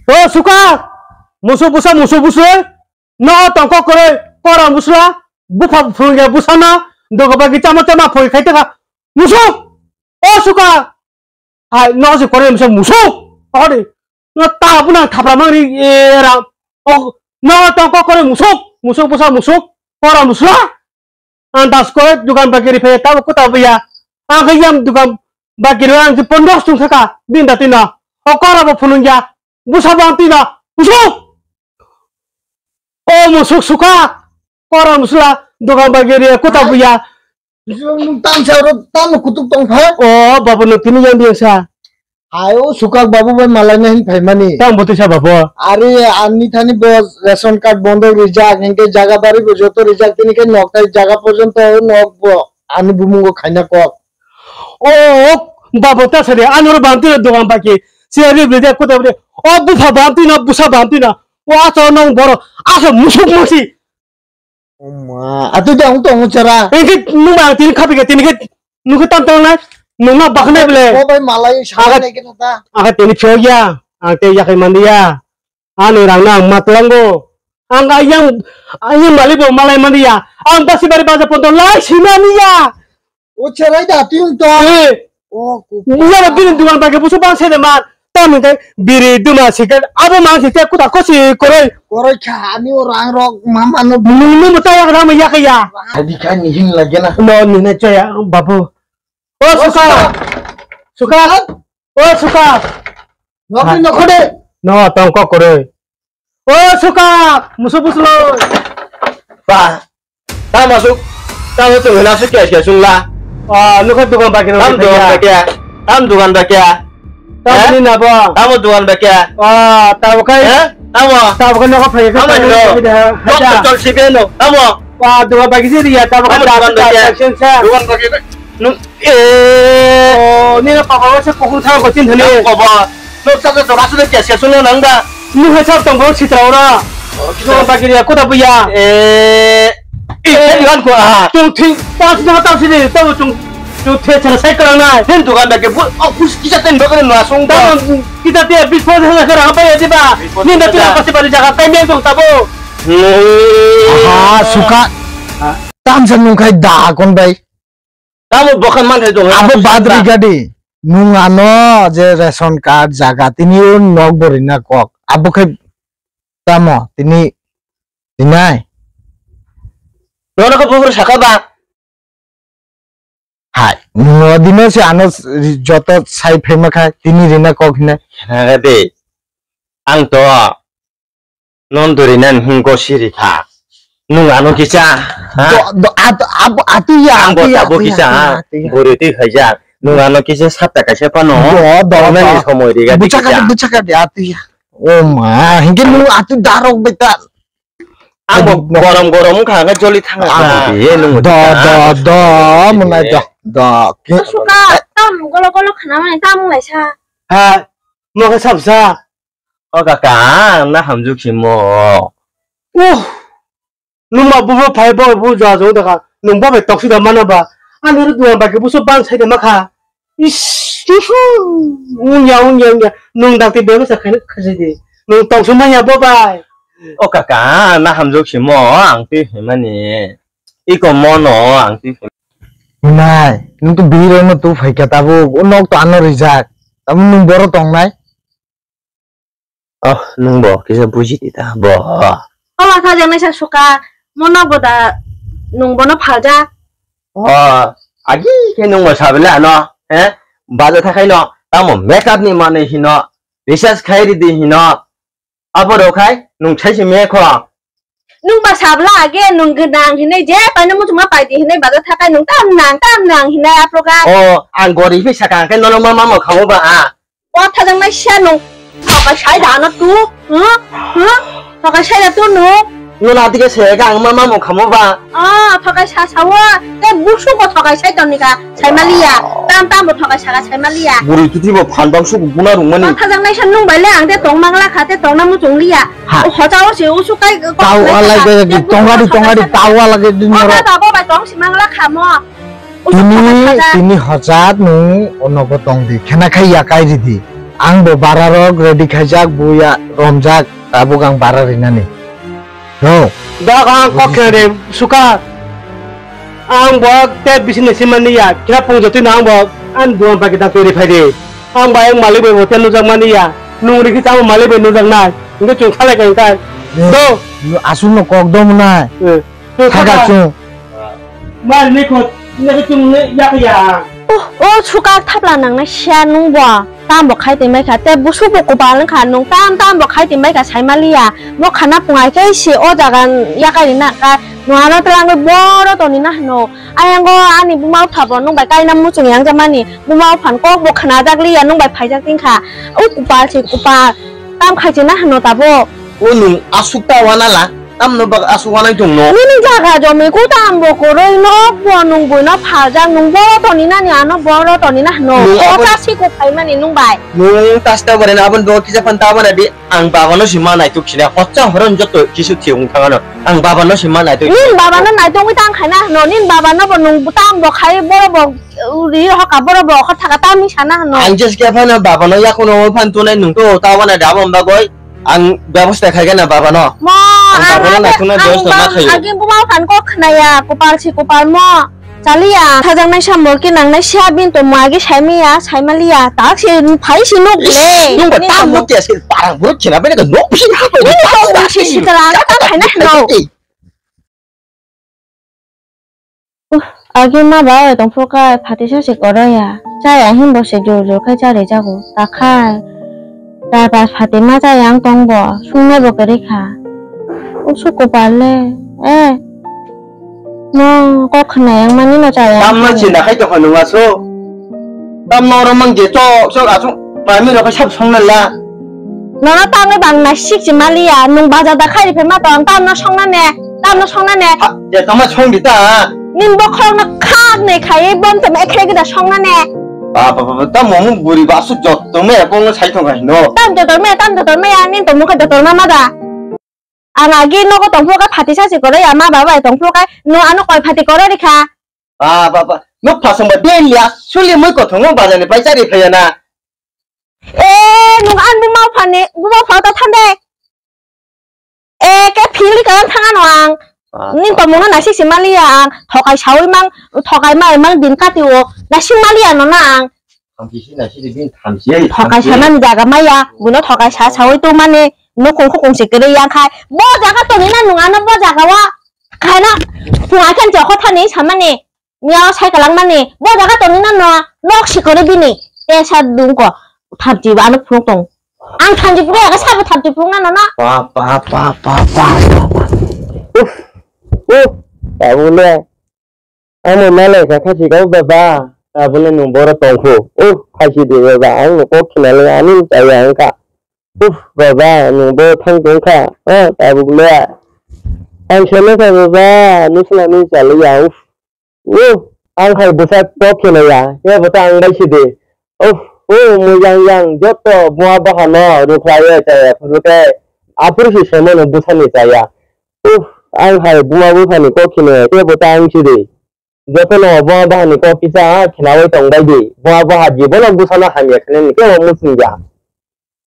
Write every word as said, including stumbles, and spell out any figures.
O suka! Musuk busa, musuk busa! No tongkok koroi, kora musla, bupha phunge busana, dogo bagi chama chama phoi khai taka. Musuk! O suka! Hai, no se kore musuk, musuk! Ori, no ta buna thapra mangri era. O, no tongkok koroi musuk, musuk busa, musuk, kora musla. Ang das kore dukan bagi ri phai tabo kuta buya. Ang khe yang dukan bagi ri ang pondok sung saka bin dati na. O kora bo phunung ya. Busa bang tina. Busu. O musuk suka. Kora musla dukan bagi ri kuta buya. Nung tam sa ro tam kutuk tong pha. O babu no tini yang dia sa. Ayo sukak babu bai malai na hin phaimani. Tang bwtwi sa babo. Ari ani thani bo ration card bondo rijak, hinkhe jaga bari bo joto rijak, tini khe nok tai jaga porjonto nok bo ani bumungo khaina kok. O babo ta sari ani ro banti ro dogan baki. Si ari rijak kuta bri. O bupha banti na busa banti na. O aso nong boro aso musuk musi. Oma, atu de ang tongo chara. Engke numa tini khapi ke tini ke nukhe tam tang na nungna bakhnai bele. Mo bai malai Aga- sanai ke ta. Aga tini phiyok ya, ang te yakai mandi ya. Ani rang na ang matlango. Ang ayang ayang mali bo malai mandi ya. Ang basi bari baja ponto lai sinani ya. O cherai da tiyung to. Eh. O ku. Iya bini dugan bagi busu bang sede man. Tam hingke biri duma siket abo man site kuda kosi koroi. Koroi kha ani o rang rok mama no. Nung nung ta yak rang yak ya. Adi kha ni hing lage na. No ni na chaya babu. O suka. Suka. O suka. Nokni nokhode. No tongkok koroi. O suka, musu busloi. Ba. Tamo suk. Tamo tu hena suk kya kya sung la. Ah, nukha dukan bagi. Tam dukan bagi. Tam dukan bagi. Tam ni na ba. Tamo dukan bagi. Ah, tamo kai. Eh? Tamo. Tamo kai nokha phai ka. Tamo. Tamo. Tamo. Tamo dukan bagi. Dukan bagi. Eh. Oh, nina papa wasa kokong thang ko tin thani. Papa. No sa sa sa su ke se su no nang da. Ni ha sa tong ko sitra ora. No bagiri ya kuda buya. Eh. Eh, kan ko ha. Tung thing pas na ta sini ta tung tung the chara sai kala na. Ten dukan da ke bu, oh, pus kisa ten bagiri na sung da. Kita te bis pos ha ka ra pa ya di ba. Ni na tu pa se bari jaga kai me tong tabo. Ha, suka. Tam sa nung khai da kon bai. Tamo bokhan manthai tongo. Abo bad rikadi. Nung ano je ration card jaga tini o nok bo rina kok. Abo khe tamo tini rinai. Nono khe buphuru saka ba. Hai, nung o dino se ano joto sai phaima kha tini rina kok hinai. Khe de. Ang to non duri nan hingko siri kha. Nung ano kisa, ha? Do, do, at, ab, atu ya, Ang bo atu ya, tabo atu ya, kisa, atu ya, ha? Atu ya. Buri twi khaijak. Nung ano kisa satta kaisa phano. Do, do, Ang nani do. Somoi riga di Buchaka, kisa. Buchaka di atu ya. O ma, hingke nung atu darok beta. Ang bo Adu, no. Gorom gorom wngkha, hingke joli thang Ang kha. Ye nung Do, kisa. Do, do, munai do, do. Suka, tam golo golo khana mani tam wnglaisa. Ha, mo khe sabsa. O kaka, ang na hamjwk simo. Uh, nung ma bubo phai bo bu ja jong da kha. Nung bo bai tok sida mana ba. Ani ru duan ba ke buso bang sai de ma kha. Is, uhu, ungya, ungya, ungya. Nung dak ti bebo sa khai khai de. Nung tok su ma ya bo bai. O kaka, ang na hamjwk simo, ang ti himani. Iko mono, ang ti him- Nai, nung tu biro no tu phai kha tabo, o nok to ano rijak. Tamo nung boro tong nai. Oh, nung bo kisa buji di ta bo. O ma kha jang naisa suka, mo nok bo da nung bono phalja. Oh, agi khe nung bo sabele ano, he? Baja thakai no, tamo makeup ni mane hino, research khai ri di hino. Abo rok khai nung sai se me kho. Nung ba sabla age nung gwnang hinai je paino muchungma paidi hinai baja thakai nung tam nang tam nang hinai aproga. Oh, ang gori phi saka ang khe nono ma mamo khamu ba a. O thajang nai sia nung thokai sai da no tu. Huh? Huh? Thokai sai da tu nung. Nono adige se ga ang ma mamo khamu ba. O thokai sa sawo. Te busu ko thokai sai ton nika. Sai maliya. Tam tam bo thokai saka sai maliya. Buri tuti bo phan bang su guna rung mani. O thajang nai sa nung bai le ang te tong mangla kha te tong na muchung liya. Ha. O hoja o se usu kai ko. Tau alai ke tongari tongari tau alai ke din oro. Ota babo bai tong si mangla kha mo. Tini tini hojat nung onogo tong di khena khai ya kai ri di. Ang bo bara rok ready khaijak, buya romjak, tabuk ang bara rinani. No. Dok ang kok khe de suka. Ang bo te bisi ni simani ya, kira pung jotui no ang bo an duan pa kita turi phai de. Ang ba ang malik bai hotel nujak mani ya, nung rikhi tamo malik bai nujak nai, hingke chung khalai kai kai. Do. Asuk no kok dom nai. Eh. Thaka chung. Mal ni khot, ni khot chung ni yak ya. Oh, oh, sukak thapla nang na sia nung bo. Tam bo khai twi mai kha, te busuk bo kopal wng kha, nung tam tam bo khai twi mai kha, sai ma liya. Mo khana pungai khe si o jaga yakai ri na ka, nung ano twlang boro toni na hwno. Ayang go ani buma bupha bo nung bai kaina muchung yang jamani, buma buphan kok bo khna jak liya, nung bai phai jak ting kha. O kopal si kopal, tam khai se na hwno tabo. O nung asuk ta wana la, tamno bak asuk wanai tong no. Nini jaga jomi ku tam bo koroi nok bo nung buino phaljak, nung boro toni nani ano boro toni na hwno. Nung abo- Kota si kok phaimani nung bai. Nung tasta bare na abon bo kisa phan ta wana di, ang baba no si ma nai tuk sina, hotsa horon joto kisu thi ung thangano. Ang baba no si ma nai tuk. Nin baba no nai tongwi tang khaina hwno, nin baba no bo nung tam bo khai boro bo uri hoka boro bo khot thaka tam ni sana hwno. Ang jes khe phano baba no yakuno phan tunai nung to ta wana da abon bagoi. Ang bebosta khai gana baba no. Mo, ang baba no ang naithokna ang bebosta ma bang khayo. Agi buma phan kok khnaya, kopal si kopal mo. Chaliya, thajak nai samor ki nang nai sia bin to mo agi sai miya, sai maliya. Tak si phai si nuk le. Nung ba tam nuk ya si parang buruk khina bene ka nuk si ha. Nini to si si kala ta khai na no. Uh, agi ma ba bai tongphuru kha, phatisa se koro ya. Chaya himbo se jor jor khai chari jago. Ta khai. Ta ba phati ma chaya ang tong bo. Sungnai bo kwrwi kha. Usu kopal le. Eh. No, kok khna yang mani no chaya. Tam ma chinda khai to khanu aso. Tam no ro mang je chok chok asung. Mami rok sab songna la. Nono tamni bang na sik si maliya, nung bajar da khai riphe ma tong, tamno songna ne, tamno songna ne. Ha, je tama song di ta. Nin bokhorok no khak ne khai, bom tama ekhe gida songna ne. Ba, ba, ba, ba, ta momu buri ba su jot tong me, kong no sai thong hai no. Tam jotor me, tam jotor me, ya, nin to mukha jotor ma ma da. Ang agi nogo tongphuru kha phati sasi koro ya, ma baba bai tongphuru kha, no ano koi phati koro rikha. Ba, ba, ba. Nuk phasong ba den ya, suli mui kothongo bazar ni pai chari phaya na. E, nung an buma phani, buma pha ta thande. E, ke phili ka thang ano ang. Ah. Nin to mungno nasik si maliya ang. Thokai sawi mang, thokai mai mang din kati o. Nasik maliya no na ang. Thamchi si nasik di bin thamchi ai. Thokai thamchi. Saman jaga maya, buno thokai sa sawi tu mane, no kong kong si kere yang khai. Bo jaga to ni na nung ano bo jaga wa. Khai na, phung akan jokho thani samane. Miao sai kalang mani, bo jaga toni na no, nok si kore bini, te sa dung ko, thap ji ba ano phung tong. Ang thang ji pura jaga sabo thap ji phung na no na. Pa, pa, pa, pa, pa. Uf, uf, tabuk le. Amo malai kha khasi kau baba, tabuk le nung boro tongkhu. Uf, khasi de baba, ang no kok khina le ani chaya ang kha. Uf, baba, nung bo thang tong kha. Ah, tabuk le. Ang sene kha baba, nusla ni chaliya, uf. O, ang hai bwsa kok kheno ya, kebo ta ang bai sidi. O, o, mui yang yang, joto buma baha no rukhlai ye chaya phuru khe, aphuru si semano bwsa ni chaya. O, ang hai buma bupha ni kok kheno ya, kebo ta ang sidi. Joto no buma baha ni kok kisa khnaui tong bai di. Buma baha jibono bwsa no hamya khna ni kebo muchung ya.